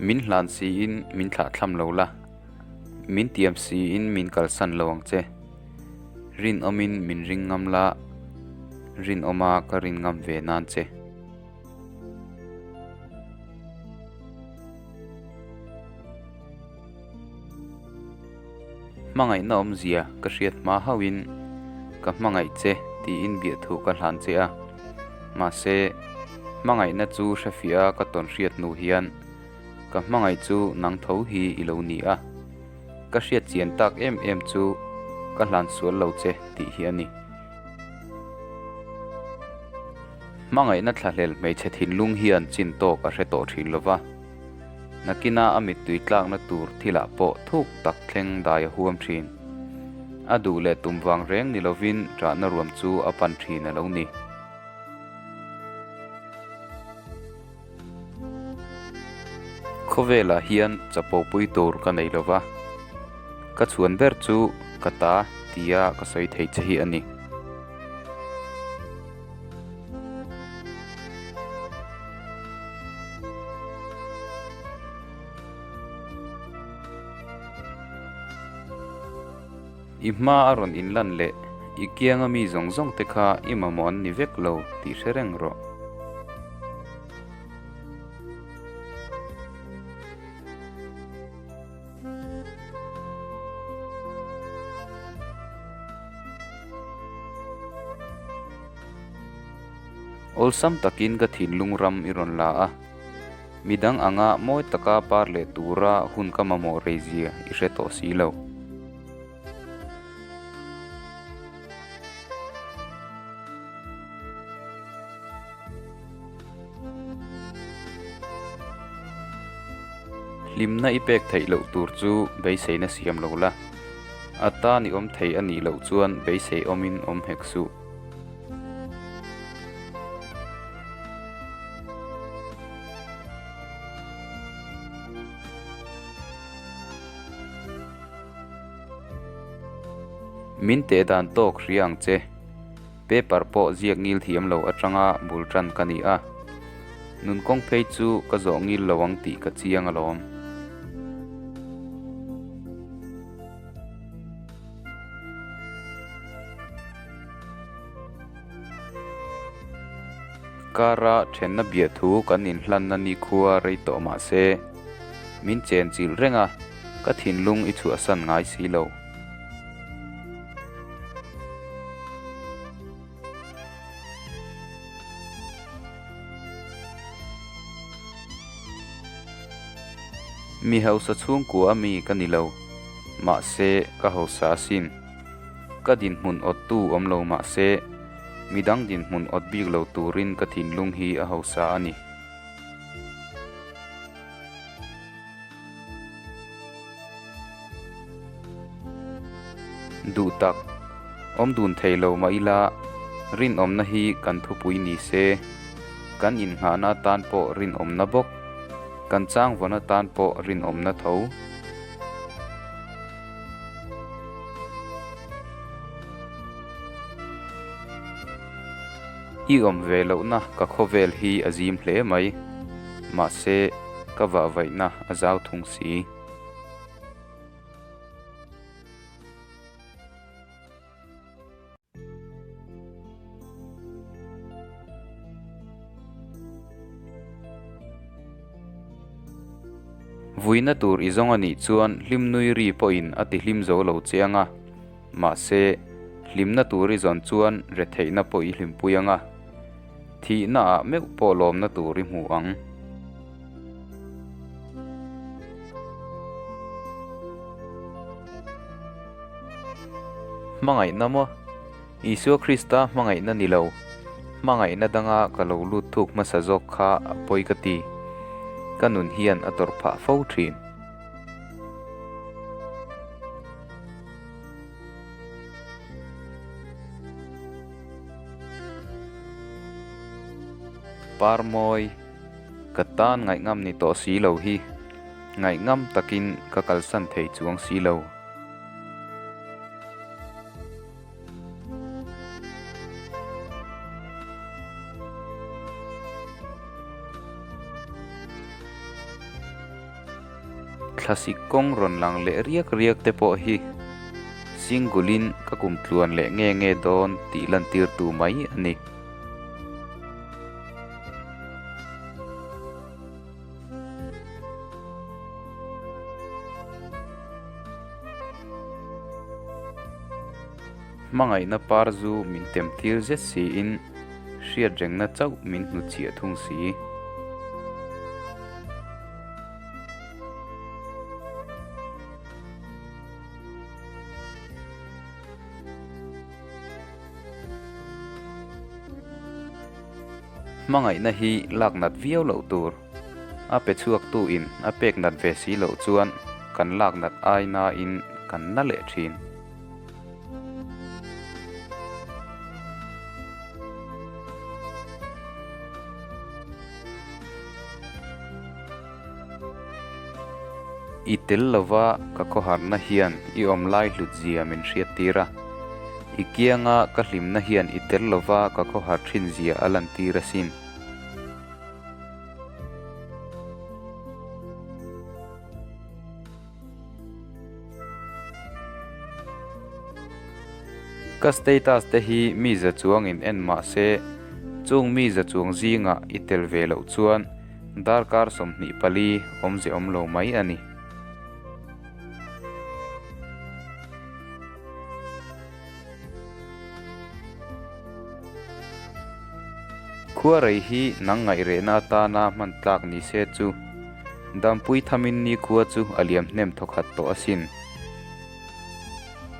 Min hlan siin min thlahthlam lo la, min tiam siin min kalsan lo ang che. Rinawmin min ring ngam la, rinawma ka rin ngam ve nan che. Hmangaihna awmzia ka hriat hma hauhin ka hmangaih che tiin biahthu ka hlan che a. Mahse, hmangaihna chu hrefiah a ka tawn hriat hnu hian ka hmangaih chu nang tho hi i lo ni a. Ka hriat chian tak em em chu ka hlan sual lo che tih hi a ni. Hmangaihna thlahlel hmeichhe thinlung hian chin tawk a hre tawh thin lo va. Nakina a mittui tlakna tur thilah pawh thuk tak thleng dai a huam thin. A duh leh tum vang reng ni lovin ṭahna ruam chu a pan thin a lo ni. Khawvelah hian chapo pui tur ka nei lo va, ka chhuan ber chu ka ta tia ka sawi thei che hi a ni. I hma a rawn inlan leh i kianga mi zawng zawng te kha i mamawh an ni vek lo tih hre reng rawh. Awlsam takin ka thinlung ram i rawn la a, midang anga mawi taka par leh tura hun ka mamawh rei zia i hre tawh si lo. Hlimna i pek theih loh tur chu beiseina siam lo la, a tan i awm thei a nih loh chuan beisei awmin awm hek suh. Min teh dan tawk hria ang che. Paper pawh ziak ngil thiam lo atanga bul tan ka ni a. Nun kawng phei chu ka zawh ngil lo ang tih ka chiang alawm. Kara thenna biahthu kan inhlanna nikhua rei tawh mah se, min chenchilh reng a, ka thinlung i chhuahsan ngai si lo. Mi hausa chhungkua ami ka ni lo, mahse ka hausa asin. Ka dinhmun awttu awm lo mahse, midang dinhmun awt bik lo turin ka thinlung hi a hausa a ni. Duh tak, awm dun thei lo mah ila, rinawmna hi kan thupui ni se, kan inngahna atan pawh rinawmna bawk, kan changvawn atan pawh rinawmna tho. I awm ve lohna ka khawvel hi a zim hle mai, mahse ka vahvaihna a zau thung si. Vuina tur i zawng a nih chuan hlimnui ri pawhin a ti hlim zo lo che ang a, mahse, hlimna tur i zawn chuan retheihna pawh i hlimpui ang a, thihna ah meuh pawh lawmna tur i hmu ang. Hmangaihna maw? Isua Krista hmangaihna ni lo, hmangaihna danga ka lo lut thuk hmasa zawk kha a pawi ka ti. Ka nun hian a tawrh phah fo thin. Parmawi, ka tan ngaihngam ni tawh si lo hi, ngaihngam takin ka kalsan thei chuang si lo. Thlasik kawng rawn lang leh riak riak te pawh hi single-in ka kum tluan leh nge nge dawn tih lantirtu mai a ni. Hmangaihna par zu min tem tir zet siin hriatrengna chauh min hnutchhiah thung si. Hmangaihna hi lak nat viau loh tur. A pe chhuaktu in a pek nat ve si loh chuan kan lak nat ai nain kan na leh thin. I tel lova ka khawharna hian i awm lai hlut zia min hriattir a, i kianga ka hlimna hian i tel lova ka khawhar thin zia a lantir asin. Ka status te hi mi za chuangin en mah se, chung mi za chuang zingah i tel ve loh chuan darkar 24 awmze awm lo mai a ni. Khuarei hi nang ngaih-rehna atana hman tlak ni se chu dampui thamin nikhua chu a liam hnem thawkhat tawh asin.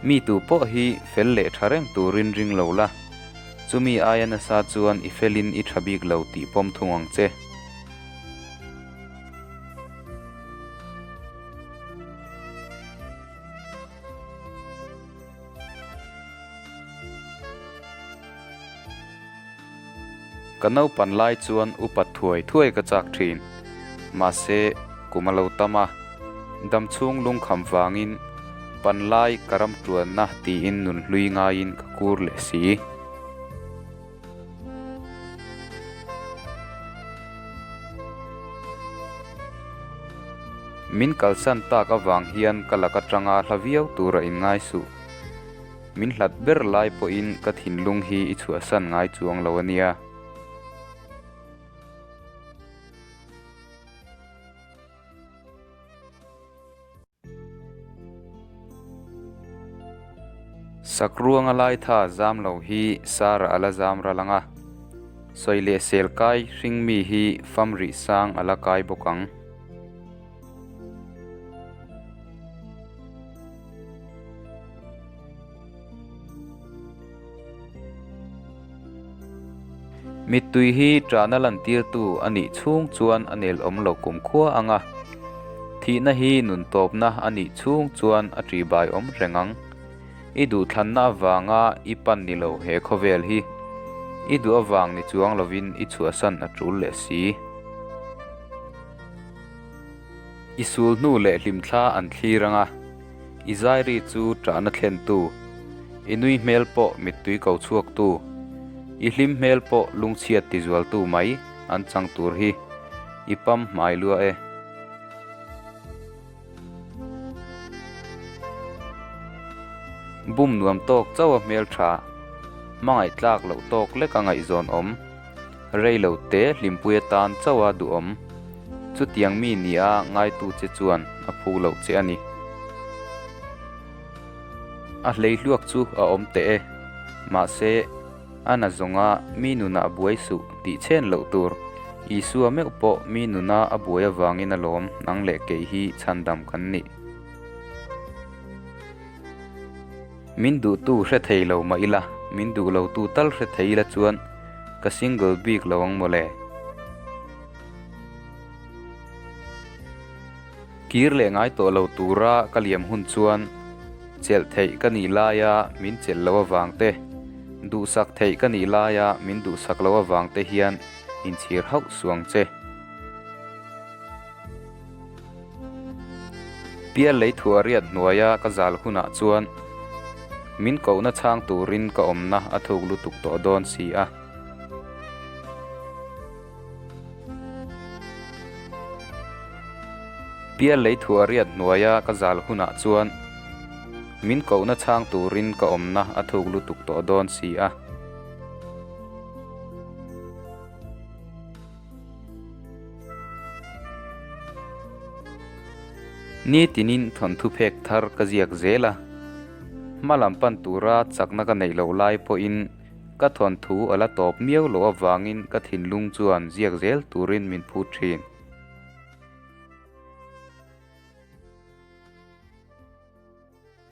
Mi tu pawh hi fel leh tha reng turin ring lo la, chumi aia nasa chuan i felin i tha bik lo tih pawm thung ang che. Ka naupan lai chuan upat thuai thuai ka chak thin. Mahse, kum a lo tam a, damchhung lungkham vangin panlai ka ram tuanna tiin nunhlui ngaiin ka kur leh si. Min kalsan tak avang hian ka lak atanga hla viau tur a inngai suh. Min hlat ber lai pawhin ka thinlung hi i chhuahsan ngai chuang lo a nia. Sakruanga laitha zam lo hi Sara a la zam ral ang a, sawi leh sel kai hring mi hi fam rih sang a la kai bawk ang. Mittui hi ṭahna lantirtu a nih chhung chuan a nel awm lo kumkhua ang a, thihna hi nun tawpna a nih chhung chuan a ṭihbai awm reng ang. I duhthlanna avanga i pan ni lo he khawvel hi i duh avang ni chuang lovin i chhuahsan a ṭul leh si. I sul hnu leh hlimthla an thlir ang a. I zairi chu ṭahna thlentu, i nui hmel pawh mittui ko chhuaktu, i hlim hmel pawh lungchhiat tizualtu mai an chang tur hi i pam hmai lua e. Bum nuam tawk chauh a hmel ṭha, hmangaih tlak loh tawk lek a ngaihzawn awm. Rei lo te hlimpui atan chauh a duhawm. Chutiang mi nia ngaitu che chuan a phu loh che a ni. A hleihluak chu a awm teh e. Mahse, a na zawnga mi nunah buai suh tih chhen loh tur. Isua meuh pawh mi nuna a buai avangin alawm nang leh kei hi chhandam kan nih. Min duhtu hre thei lo mah ila, min duh lo tu tal hre thei ila chuan ka single bik lo ang mawle. Kir leh ngai tawh lo tura ka liam hun chuan chelh theih ka nih laia min chelh lo avang te, duhsak theih ka nih laia min duhsak lo avang te hian inchhir hauh suang che. Pial lei thuah riat hnuaia ka zal hunah chuan min kohna chhang turin ka awmna a thuk lutuk tawh dawn si a. Pial lei thuah riat hnuaia ka zal hunah chuan min kohna chhang turin ka awmna a thuk lutuk tawh dawn si a. Nitinin thawnthu phek thar ka ziak zel a, hma lam pan tura chakna ka neih loh lai pawhin ka thawnthu a la tawp miau loh avangin ka thinlung chuan ziak zel turin min phut thin.